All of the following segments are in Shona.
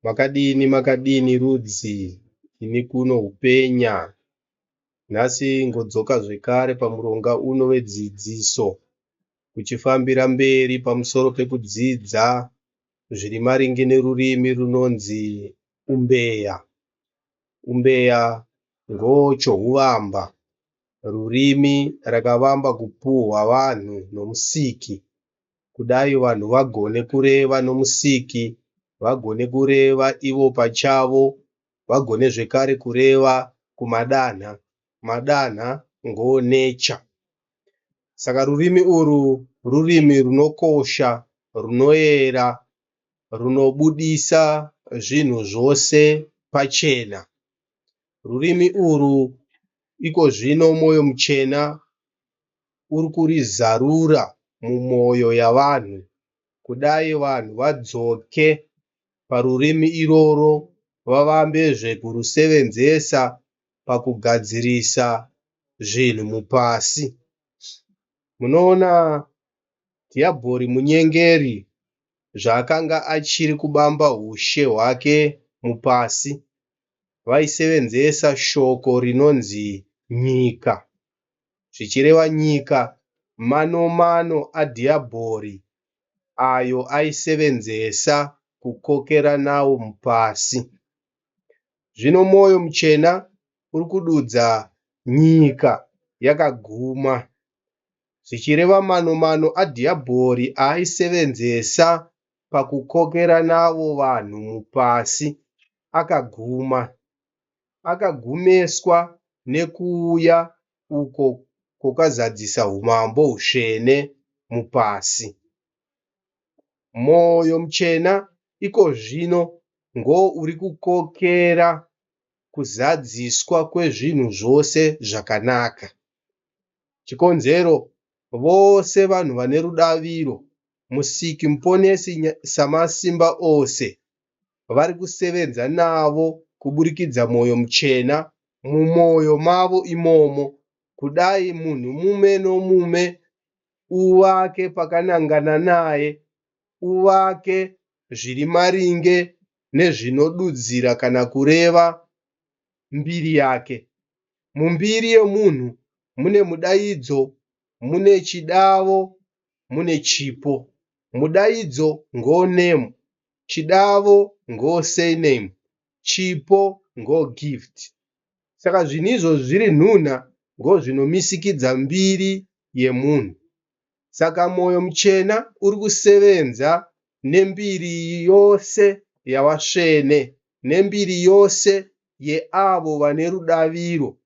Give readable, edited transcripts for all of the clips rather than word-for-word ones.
Makadini makadini rudzi ini kuno hupenya. Nhasi ngodzoka zvekare pamuronga uno wedzidziso uchifambira mberi pamusoro pekudzidza zviri maringe nerurimi runonzi Umbeya. Umbeya ngochohuvamba, rurimi rakavamba kupuhwa vanhu nomusiki. Kudai vanhu vagone kureva nomusiki, vagone kureva ivo pachavo, vagone zvekare kureva kumadanha. Madanha ngoonecha. Saka rurimi urwu rurimi runokosha, runoera, runobudisa zvinhu zvose pachena. Rurimi urwu ikozvino mwoyo muchena uri kurizarura mumwoyo yavanhu. Kudai vanhu vadzoke parurimi iroro vavambezve kurusevenzesa pakugadzirisa zvinhu mupasi. Munoona dhiyabhori munyengeri zvaakanga achiri kubamba hushe hwake mupasi, vaisevenzesa shoko rinonzi nyika, zvichireva nyika mano mano adhiyabhori ayo aisevenzesa kukokera nawo mupasi. Zvino mwoyo muchena uri kududza nyika yakaguma, zvichireva mano mano adhiyabhori aaisevenzesa pakukokera nawo vanhu mupasi akaguma. Akagumeswa nekuuya uko kwakazadzisa umambo hutsvene mupasi. Mwoyo muchena ikozvino ngouri kukokera kuzadziswa kwezvinhu zvose zvakanaka. Chikonzero vose vanhu vane rudaviro Musiki Muponesi Samasimba ose vari kusevenza navo kuburikidza mwoyo muchena mumwoyo mavo imomo. Kudai munhu mume nomume uvake pakanangana naye, uvake zviri maringe nezvinodudzira kana kureva mbiri yake. Mumbiri yemunhu mune mudaidzo, mune chidavo, mune chipo. Mudaidzo ngoname, chidavo ngosurname, chipo ngogift. Saka zvinhu izvozvi zviri nhunha ngozvinomisikidza mbiri yemunhu. Saka mwoyo muchena uri kusevenza nembiri yose yavasvene, nembiri yose yeavo vane rudaviro.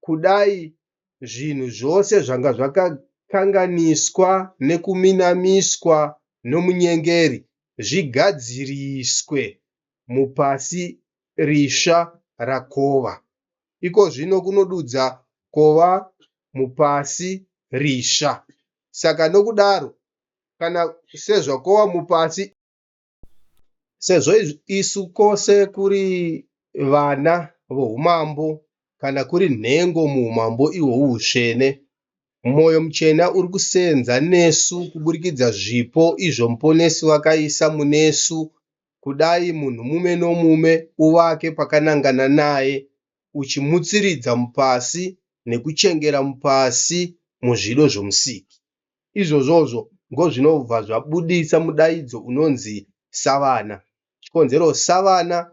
Kudai zvinhu zvose zvanga zvakakanganiswa nekuminamiswa nomunyengeri zvigadziriswe mupasi risva rakova. Ikozvino kunodudza kova mupasi risva. Saka nokudaro kana sezvakova mupasi sezvo isu kwose kuri vana voumambo kana kuri nhengo muumambo ihwohwu hutsvene, mwoyo muchena uri kusenza nesu kuburikidza zvipo izvo muponesi vakaisa munesu. Kudai munhu mume nomume uvake pakanangana naye uchimutsiridza mupasi nekuchengera mupasi muzvido zvomusiki. Izvozvozvo ngozvinobva zvabudisa mudaidzo unonzi savana. Chikonzero savana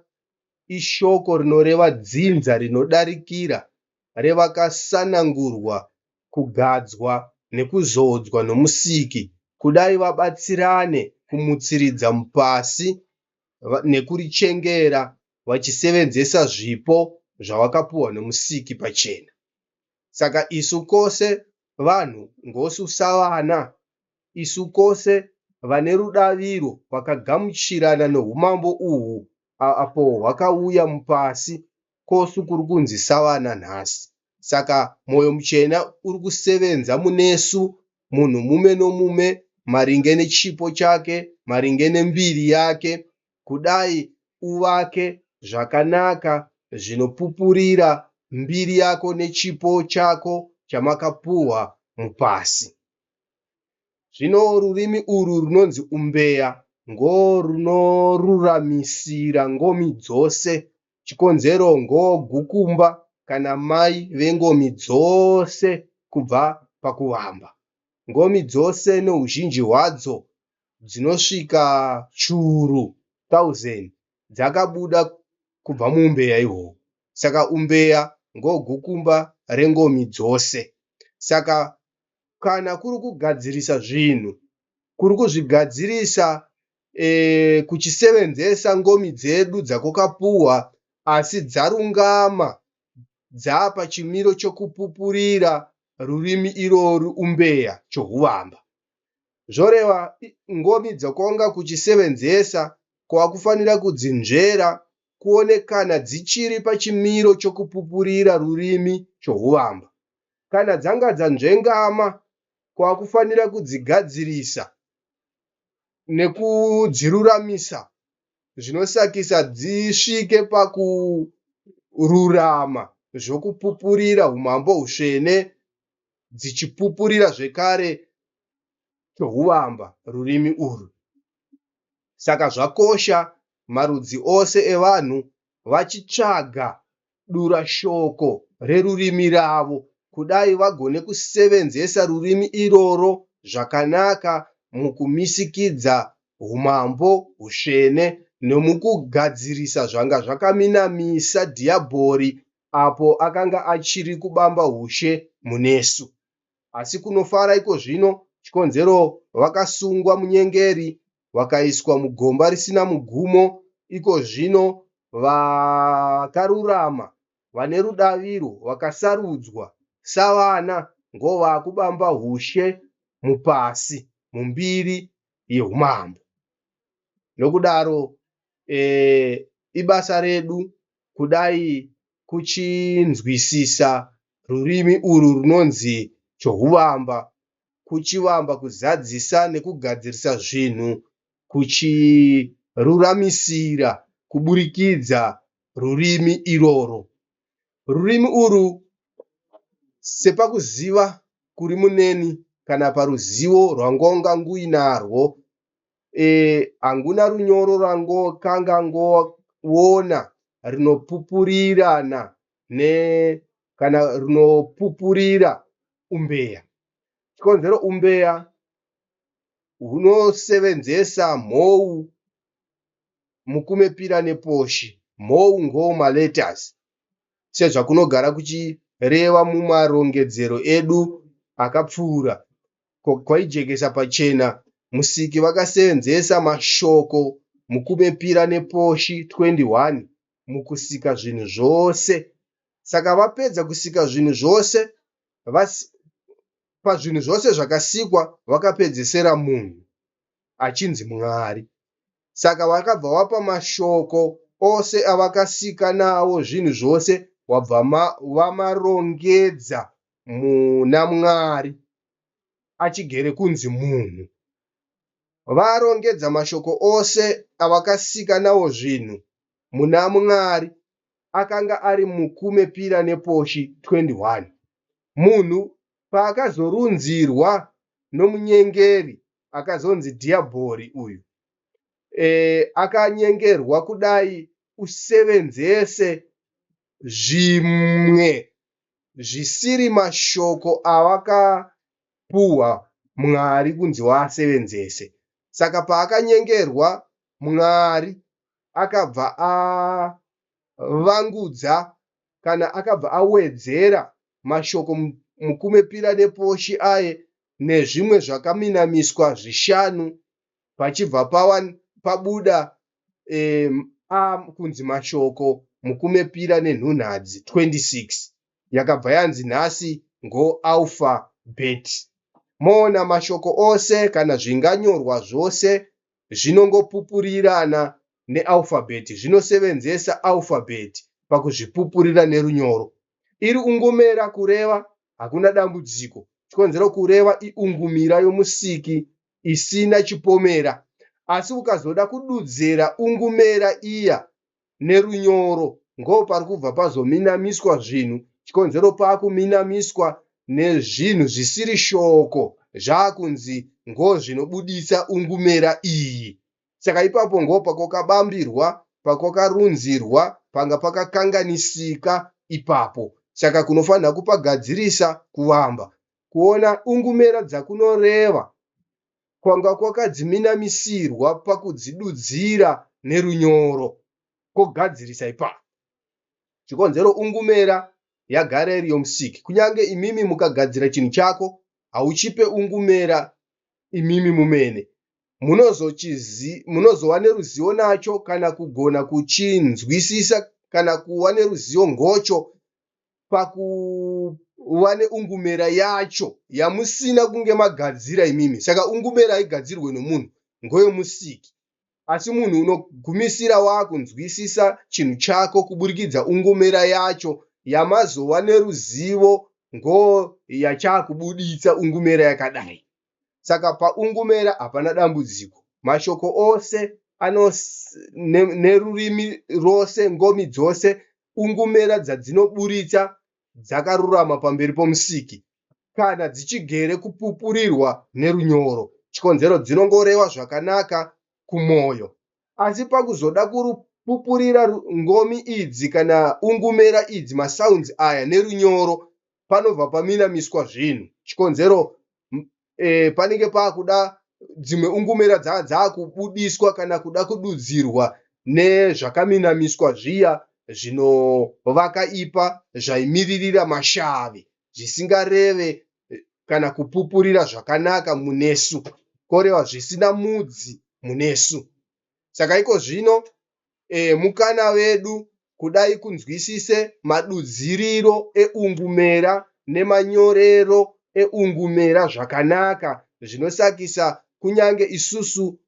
ishoko rinoreva dzinza rinodarikira revakasanangurwa, kugadzwa nekuzodzwa nomusiki. Kudai vabatsirane kumutsiridza mupasi nekurichengera vachisevenzesa zvipo zvavakapuhwa nomusiki pachena. Saka isu kose vanhu ngosu savana, isu kose vane rudaviro vakagamuchirana noumambo uhwu apo hwakauya mupasi kosu kuri kunzi savana nhasi. Saka mwoyo muchena uri kusevenza munesu munhu mume nomume maringe nechipo chake, maringe nembiri yake. Kudai uvake zvakanaka zvinopupurira mbiri yako nechipo chako chamakapuhwa mupasi. Zvino rurimi urwu runonzi umbeya. Ngorunoruramisira ngomi dzose. Chikonzero ngogukumba kana mai vengomi dzose kubva pakuvamba. Ngomi dzose neuzhinji hwadzo dzinosvika churu, 1000, dzakabuda kubva muumbeya ihwohwo. Saka umbeya ngogukumba rengomi dzose. Saka kana kuri kugadzirisa zvinhu, kuri kuzvigadzirisa e, kuchisevenzesa ngomi dzedu dzakokapuhwa asi dzarungama dzapa chimiro chokupupurira rurimi irori umbeya chohuvamba. Zvoreva ngomi dzakonga kuchisevenzesa kwakufanira kudzinzvera kuone kana dzichiri pachimiro chokupupurira rurimi chohuvamba. Kana dzanga dzanzvengama kwakufanira kudzigadzirisa nekudziruramisa zvinosakisa dzisvike pakururama zvokupupurira umambo husvene dzichipupurira zvekare chohuvamba rurimi urwu. Saka zvakosha marudzi ose evanhu vachitsvaga durashoko rerurimi ravo kudai vagone kusevenzesa rurimi iroro zvakanaka mukumisikidza umambo husvene nomukugadzirisa zvanga zvakaminamisa dhiyabhori apo akanga achiri kubamba ushe munesu. Asi kunofara ikozvino chikonzero vakasungwa munyengeri vakaiswa mugomba risina mugumo ikozvino vakarurama vane rudaviro vakasarudzwa savana ngovakubamba ushe mupasi mumbiri yeumambo. Nokudaro e, ibasa redu kudai kuchinzwisisa rurimi urwu runonzi chohuvamba, kuchivamba kuzadzisa nekugadzirisa zvinhu kuchiruramisira kuburikidza rurimi iroro. Rurimi urwu sepakuziva kuri muneni kana paruzivo rwangonga nguinarwo e, hanguna runyoro rwangokanga ngoona rinopupurirana ne kana runopupurira umbeya. Chikonzero umbeya hunosevenzesa mhou mukumepira neposhi. Mhou ngo maletters sezvakunogara kuchireva mumarongedzero edu akapfuura. Kwaijekesa pachena Musiki vakasevenzesa mashoko mukumepira neposhi 21 mukusika zvinhu zvose. Saka vapedza kusika zvinhu zvose, pazvinhu zvose zvakasikwa vakapedzesera munhu achinzi Mwari. Saka vakabva vapa mashoko ose avakasika nawo zvinhu zvose wabva vamarongedza muna Mwari achigere kunzi munhu. Varongedza mashoko ose avakasika nawo zvinhu muna Mwari akanga ari mukume pira neposhi 21. Munhu paakazorunzirwa nomunyengeri akazonzi dhiyabhori uyu e, akanyengerwa kudai usevenzese zvimwe zvisiri mashoko awakapuhwa Mwari kunzi waasevenzese. Saka paakanyengerwa Mwari akabva avangudza kana akabva awedzera mashoko mukumepira neposhi aye nezvimwe zvakaminamiswa zvishanu pachibva pabuda e, a kunzi mashoko mukumepira nenhunhadzi 26 yakabva yanzi nhasi ngo alpha bet. Moona mashoko ose kana zvinganyorwa zvose zvinongopupurirana nealfabheti, zvinosevenzesa alfabheti pakuzvipupurira nerunyoro. Iri ungomera kureva hakuna dambudziko, chikonzero kureva iungumira yomusiki isina chipomera. Asi ukazoda kududzera ungumera iya nerunyoro ngopari kubva pazominamiswa zvinhu chikonzero pakuminamiswa nezvinhu zvisiri shoko zvakunzi ngozvinobuditsa ungumera iyi. Saka ipapo ngopakwakabambirwa, pakwakarunzirwa, panga pakakanganisika ipapo. Saka kunofanira kupagadzirisa kuvamba kuona ungumera dzakunoreva kwanga kwakadziminamisirwa pakudzidudzira nerunyoro kogadzirisa ipapo. Chikonzero ungumera yagara iri yomusiki. Kunyange imimi mukagadzira chinhu chako hauchipe ungumera imimi mumene. Munozova neruzivo nacho kana kugona kuchinzwisisa kana kuva neruzivo ngocho pakuva neungumera yacho yamusina kunge magadzira imimi. Saka ungumera haigadzirwe nomunhu, ngoyomusiki. Asi munhu unogumisira wakunzwisisa chinhu chako kuburikidza ungumera yacho yamazova neruzivo ngoyachakubuditsa ungumera yakadai. Saka paungumera hapana dambudziko. Mashoko ose nerurimi rwose, ngomi dzose, ungumera dzadzinoburitsa dzakarurama pamberi pomusiki kana dzichigere kupupurirwa nerunyoro. Chikonzero dzinongoreva zvakanaka kumwoyo. Asi pakuzoda kupupurira ngomi idzi kana ungumera idzi, masounds aya nerunyoro, panobva paminamiswa zvinhu. Chikonzero panenge pakuda dzimwe ungumera dzakubudiswa kana kuda kududzirwa nezvakaminamiswa zviya zvinovakaipa zvaimiririra mashavi zvisingareve kana kupupurira zvakanaka munesu koreva zvisina mudzi munesu. Saka iko zvino mukana vedu kudai kunzwisise madudziriro eungumera nemanyorero eungumera zvakanaka zvinosakisa kunyange isusu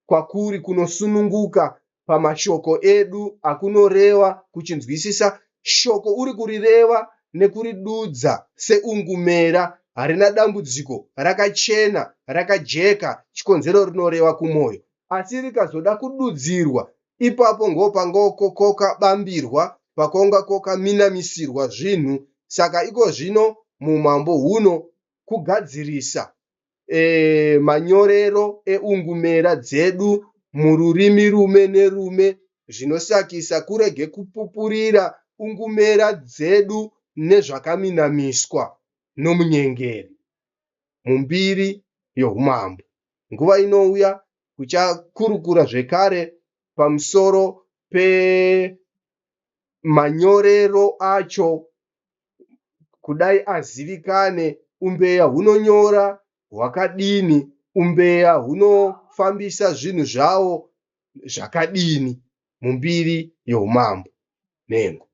kwakuri kunosununguka pamashoko edu akunoreva kuchinzwisisa shoko uri kurireva nekuridudza seungumera harina dambudziko rakachena rakajeka chikonzero rinoreva kumwoyo. Asi rikazoda kududzirwa ipapo ngopangokoka bambirwa pakonga kokaminamisirwa zvinhu. Saka iko zvino muumambo huno kugadzirisa manyorero eungumera dzedu mururimi rume nerume zvinosakisa kurege kupupurira ungumera dzedu nezvakaminamiswa nomunyengeri mumbiri youmambo. Nguva inouya kuchakurukura zvekare pamusoro pemanyorero acho kudai azivikane umbeya hunonyora hwakadini, umbeya hunofambisa zvinhu zvawo zvakadini mumbiri youmambo. Nhengo.